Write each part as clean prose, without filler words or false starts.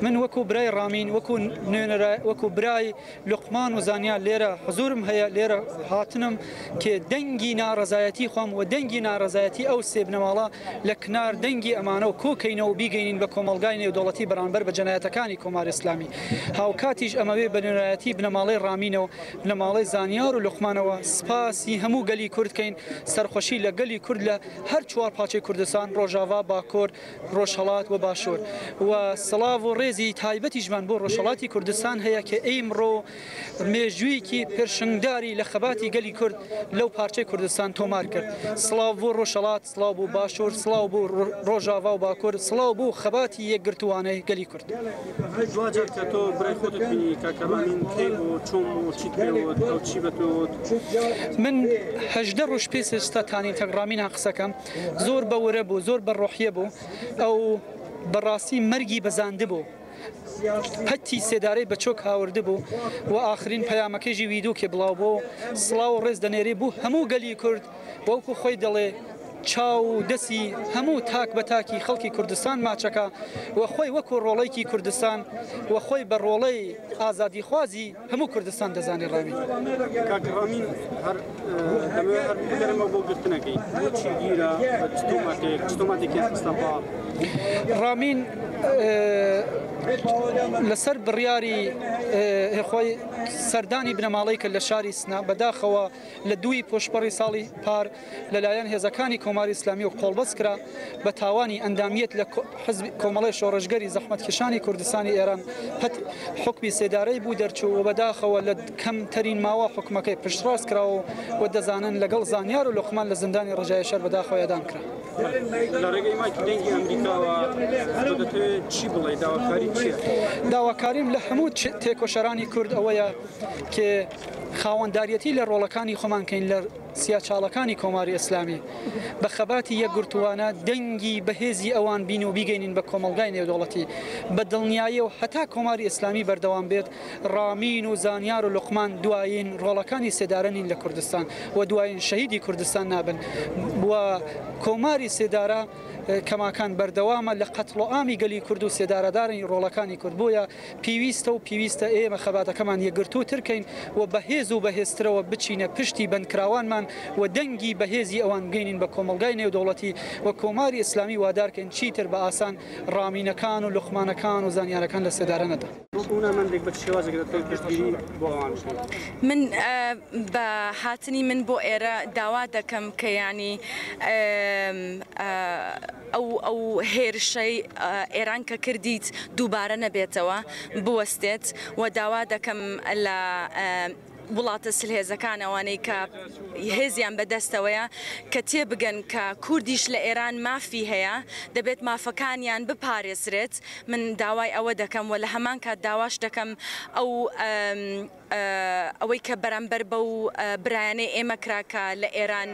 من وەکو برای ڕامین، وەکو نوێنەرا، وەکو برای لوقمان و زانیار لێرە حزوورم هەیە، لێرە هاتنم کێ دەنگی ناڕەزایەتی خۆم و دەنگی ناڕەزایەتی ئەو سێ بنەماڵە لە کنار دەنگی ئەمانە و کۆ کەینەوە و بیگەینین بە کۆمەڵگای نێودەوڵەتی بەرانبەر بە جەنایەتەکانی کۆماری ئیسلامی. هاوکاتیش ئەمەوێ بە نوێنەرایەتی بنەماڵەی ڕامینەوە، بنەماڵەی زانیار و لوقمانەوە سپاسی هەموو گەلی کورد کەین، سەرخۆشی لە گەلی کورد لە هەر چوار پارچەی کوردستان، ڕۆژاڤا، باکۆر، ڕۆژهەڵات و باشوور و سڵاڤ و ڕێزی تایبەتیشمان بۆ ڕۆژهەڵاتی کوردستان هەیە کە ئیمڕۆ مێژوویەکی پرشنگداری لە خەباتی گەلی کورد لەو پارچەی کوردستان تۆمار کرد. سڵاو بۆ ڕۆژهەڵات، سڵاو بۆ باشوور، سڵاو بۆ ڕۆژاڤا و باکوور، سڵاو بۆ خەباتی یەکگرتووانەی گەلی کورد. دواجار کە تۆ برای خۆتت بینی کاکە ڕامین کەی بوو، چۆن بوو، چیت پێ وت، ئەو چی بە تۆ وت؟ من 18 ڕۆژ پێش ئێستا تانین تەک ڕامینان قسەکەم زۆر بە ورە بوو، زۆر بە ڕۆحیە بوو، ئەو بەڕاستی مەرگی بەزاندبوو، پەتی سێدارەی بە چۆک هاوردبوو و ئاخرین پەیامەکەیشی ویدۆکێ بڵاو بۆ سڵاو و ڕێز دەنێرێ بۆ هەموو گەلی کورد، وەکو خۆی دەڵێ چاو و دەسی هەموو تاک بە تاکی خەڵکی کوردستان ماچەکا و خۆی وەکو ڕۆڵەیکی کوردستان و خۆی بە ڕۆڵەی ئازادیخوازی هەموو کوردستان دەزانێ ڕامین. کاک ڕامین هەر دەمەوێت هەر بگەرمەوە بۆ گرتنەکەی بۆچی گیرا بە چ تۆمەتێک چ تۆمەتێکیان خستە پاڵ؟ ڕامین لەسەر بڕیاری خۆی سەردانی بنەماڵەی کرد لە شاری سنە، بەداخەوە لە دووی پۆشپەڕی ساڵی پار لەلایەن هێزەکانی کۆماری ئیسلامیەوە قۆڵبەست کرا بە تاوانی ئەندامیەت لە حزب کۆمەڵەی شۆڕشگەری زەحمەتکێشانی کوردستانی ئێران پەت حوکمی سێدارەی بوو دەرچوو و بەداخەوە لە کەمترین ماوە حوکمەکەی پشتڕاست کراوە و دەزانن لەگەڵ زانیار و لوقمان لە زیندانی ڕەجای شەر بەداخەوە ئێدام کرا. لە ڕێگەی مایکی دەنگی ئەمریکاوە تۆ دەتەوێت چی بڵێی؟ داواکاریت چییە؟ داواکاریم لە هەموو تێکۆشەرانی کورد ئەوەیە کە خاوەنداریەتی لە ڕۆڵەکانی خۆمان کەین لە سیاچاڵەکانی کۆماری ئیسلامی بە خەباتی یەکگرتووانە دەنگی بەهێزی ئەوان بین و بیگەینین بە کۆمەڵگای نێودەوڵەتی بە دڵنیاییەوە هەتا کۆماری ئیسلامی بەردەوام بێت ڕامین و زانیار و لوقمان دوایین ڕۆڵەکانی سێدارە نین لە کوردستان و دوایین شەهیدی کوردستان نابن و کۆماری سێدارە کەماکان بەردەوامە لە قەتڵوعامی گەلی کورد و سێدارەدانی ڕۆڵەکانی کورد بۆیە پیویستە و پیویستە ئێمە خەباتەکەمان یەکگرتووتر کەین و بەهێز و بەهێزترەوە بچینە پشتی بەندکراوانمان و دەنگی بەهێزی ئەوان بگەینین بە کۆمەڵگای نێودەوڵەتی و کۆماری ئیسلامی وادار کەین چیتر بە ئاسان ڕامینەکان و لوقمانەکان و زانیارەکان لە سێدارە نەدەن. وەکو هونەرمەندێک بە چ شێوازێک دەتەوێت پشتگیری بۆ ئەوان بکەیت؟ من بە هاتنی من بۆ ئێرە داوا دەکەم کە یانی ئەو ئەو هێرشەی ئێران کە کردیت دووبارە نەبێتەوە بوەستێت و داوا دەکەم لە وڵاتە زلهێزەکان ئەوانەی کە هێزیان بەدەستەوەیە کە تێبگەن کە کوردیش لە ئێران مافی هەیە دەبێت مافەکانیان بپارێزرێت من داوای ئەوە دەکەم و لە هەمان کات داواش دەکەم ئەو ئەوەی کە بەرامبەر بەو برایانەی ئێمە کرا کە لە ئێران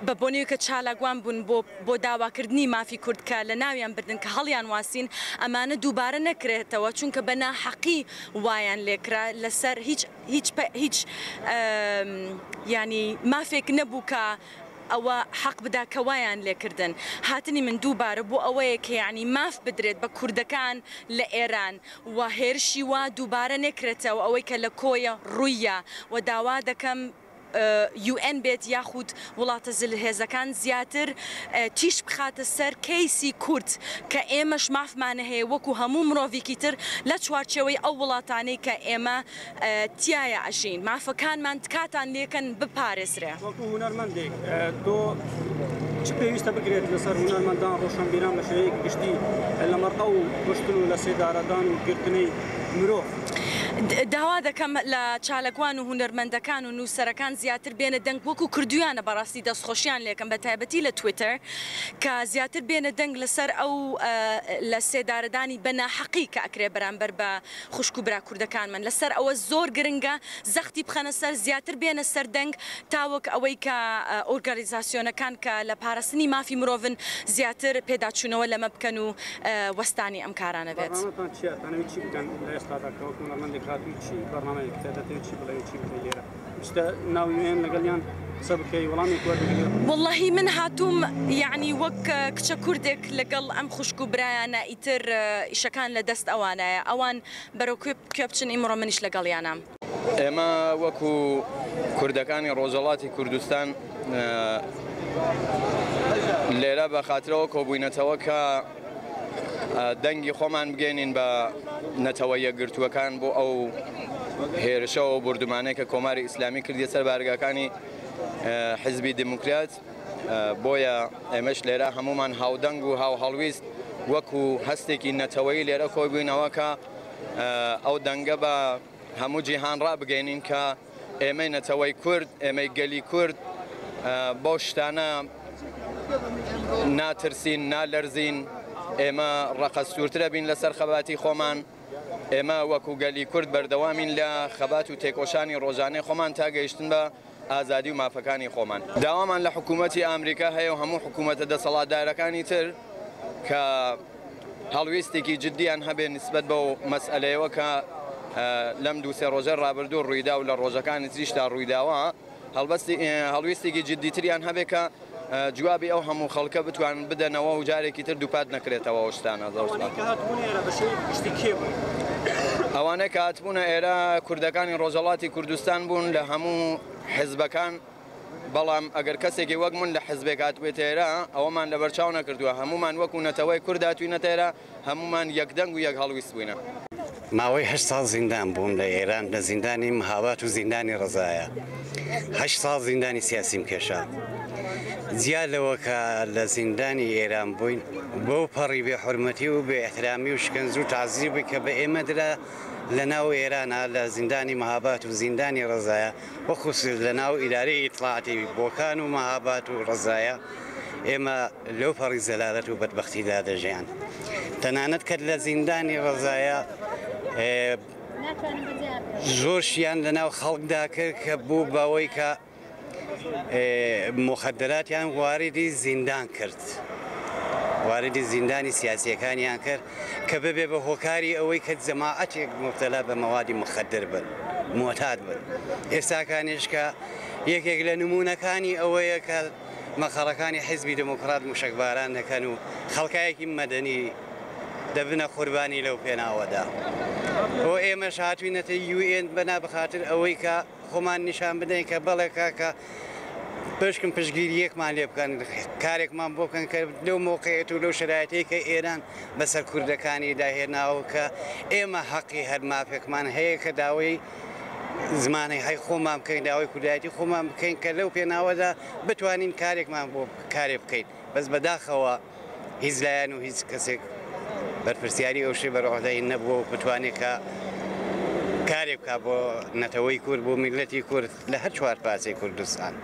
بە بۆنەوەی کە چالاکوان بوون بۆ بۆ داواکردنی مافی کورد کە لە ناویان بردن کە هەڵیان واسین ئەمانە دووبارە نەکرێتەوە چونکە بە ناحەقی وایان لێکرا لەسەر هیچ هیچ هیچ یانی مافێک نەبوو کە ئەوە حەق بدا کە وایان لێکردن. هاتنی من دووبارە بۆ ئەوەیە کە یانی ماف بدرێت بە کوردەکان لە ئێران و هێرشی وا دووبارە نەکرێتەوە ئەوەی کە لە کۆیە ڕووییا و داوا دەکەم یوئێن بێت یاخود وڵاتە زلهێزەکان زیاتر تیشک بخاتە سەر کەیسی کورد کە ئێمەش مافمان هەیە وەکو هەموو مرۆڤێکی تر لە چوارچێوەی ئەو وڵاتانەی کە ئێمە تیایا ئەژین مافەکانمان تکاتان لێکەن بپارێزرێ. وەکو هونەرمەندێک تۆ چ پێویستە بکرێت لەسەر هونەرمەندان ڕۆشنبیران بە شێوەیەکی گشتی لەمەڕ ئەو کوشتن و لەسێدارەدان و گرتنەی مرۆڤ؟ داوا دەکەم لە چاالکوان و هونەرمەندەکان و نووسەرەکان زیاتر بێنە دەنگ وەکو کردویانە بەڕاستی دەستخۆشیان لێکەم بە تایبەتی لە تویتەر کە زیاتر بێنە دەنگ لەسەر ئەو لە سێدارەدانی بە ناحەقی کە ئەکرێ بەرامبەر بە خوشک و برا کوردەکانمان لەسەر ئەوە زۆر گرنگە زەختی بخەنە سەر زیاتر بێنە سەر دەنگ تاوەک ئەوەی کە ئۆرگانیزاسیۆنەکان کە لە پاراستنی مافی مرۆڤن زیاتر پێداچوونەوە لەمە بکەن و وەستانی ئەم کارانە بێت. بەرنامەتان چییە؟ ئەتانەوێت چی بکەن لە ئێستادا کە وەک هونەرمەندێک هاتووی چی بەرنامەیەکت هەیە دەتەوێت چی بڵێی و چی بکەی لێرە؟ بچیتە ناو یوئێن لەگەڵیان؟ قسە بکەی وەڵامێک وەربگری؟ وەڵاهی من هاتووم یەعنی وەک کچە کوردێک لەگەڵ ئەم خوشک و برایانە ئیتر ئیشەکان لە دەست ئەوانایە ئەوان بەرەو کوێ کوێ بچن ئیمڕۆ منیش لەگەڵیانام. ئێمە وەکو کوردەکانی ڕۆژهەڵاتی کوردستان لێرە بە خاترەوە کۆبووینەتەوە کە دەنگی خۆمان بگەینین بە نەتەوە یەکگرتووەکان بۆ ئەو هێرشە و بردومانەی کە کۆماری ئیسلامی کردیە سەر بارگاکانی حزبی دیموکرات بۆیە ئێمەش لێرە هەمومان هاودەنگ و هاوهەڵویست وەکو هەستێکی نەتەوەیی لێرە کۆی بووینەوە کە ئەو دەنگە بە هەموو جیهان ڕابگەینین کە ئێمەی نەتەوەی کورد، ئێمەی گەلی کورد بەو شتانە ناترسین، نالەرزین، ئێمە ڕەقەستوورترە بین لەسەر خەباتی خۆمان، ئێمە وەکو گەلی کورد بەردەوامین لە خەبات و تێکۆشانی ڕۆژانەی خۆمان تا گەیشتن بە ئازادی و مافەکانی خۆمان. داوامان لە حکوومەتی ئامریکا هەیە و هەموو حکوومەتە دەسەڵاتدارەکانی تر کە هەڵویستێکی جدیان هەبێ نسبەت بەو مەسئەلەیەوە کە لەم دوو سێ ڕۆژە ڕابردوو ڕوویدا و لە ڕۆژەکانی تریشدا ڕوویداوە هەڵویستێکی جدیتریان هەبێ کە جوابی ئەو هەموو خەڵکە بتوانن بدەنەوە و جارێکی تر دووپات نەکرێتەوە ئەو شتانە. زۆر ئەوانەی کە هاتبوونە ئێرە بە شێوەیەکی گشتی کێ بوون؟ ئەوانەی کە هاتبوونە ئێرە کوردەکانی ڕۆژهەڵاتی کوردستان بوون لە هەموو حزبەکان، بەڵام ئەگەر کەسێکی وەک من لە حزبێک هاتبێتە ئێرە ئەوەمان لەبەرچاو نەکردووە، هەموومان وەکو نەتەوەی کورد هاتووینەتە ئێرە، هەموومان یەکدەنگ و یەک هەڵویست بووینە. ماوەی هەشت ساڵ زیندان بووم لە ئێران، لە زیندانی مهابات و زیندانی ڕەزایە. هەشت ساڵ زیندانی سیاسیم کێشا. جیا لەوە کە لە زیندانی ئێران بووین، بەو پەڕی بێ حورمەتی و بێ ئیحترامی و شکەنجە و تەعزیبی کە بە ئێمە درا لە ناو ئێرانا لە زیندانی مهابات و زیندانی ڕەزایە و خسووس لە ناو ئیدارەی ئیتڵاعاتی بۆکان و مهابات و ڕەزایە ئێمە لەو پەڕی زەلالەت و بەدبەختیدا دەژیان. تەنانەت کە لە زیندانی ڕەزایە زۆر شتیان لە ناو خەڵکدا کرد کە بوو بەوەی کە موخەدەراتیان واردی زیندان کرد واردی زیندانی سیاسیەکانیان کرد کە ببێ بە هۆکاری ئەوەی کە جەماعەتێک موبتەلا بە مەوادی مخدر بن موعتاد بن ئێستاکانیش کە یەکێک لە نموونەکانی ئەوەیە کە مەقەڕەکانی حیزبی دێموکڕات موشەکباران دەکەن و خەڵکایەکی مەدەنی دەبنە قوربانی لەو پێناوەدا و ئێمەش هاتوینەتە یو ئێن بەنا بەخاتر ئەوەی کە خۆمان نیشان بدەین کە بەڵێ کاکە بشکم پشتگیرییەکمان لێ بکەن کارێکمان بۆ بکەن کە لەو مەوقعیەت و لەو شەرایتەی کە ئێران بەسەر کوردەکانی داهێناوە کە ئێمە حەقی هەر مافێکمان هەیە کە داوای زمانی هەی خۆمان بکەین داوای کوردایەتی خۆمان بکەین کە لەو پێناوەدا بتوانین کارێکمان بۆ کارێ بکەین بەس بەداخەوە هیچ لایەن و هیچ کەسێک بەرپرسیاری ئەو شتەی بەرعۆدەی نەبووە و بتوانێت کە کارێک بکات بۆ نەتەوەی کورد بۆ میللەتی کورد لە هەر چوار پارچەی کوردستان.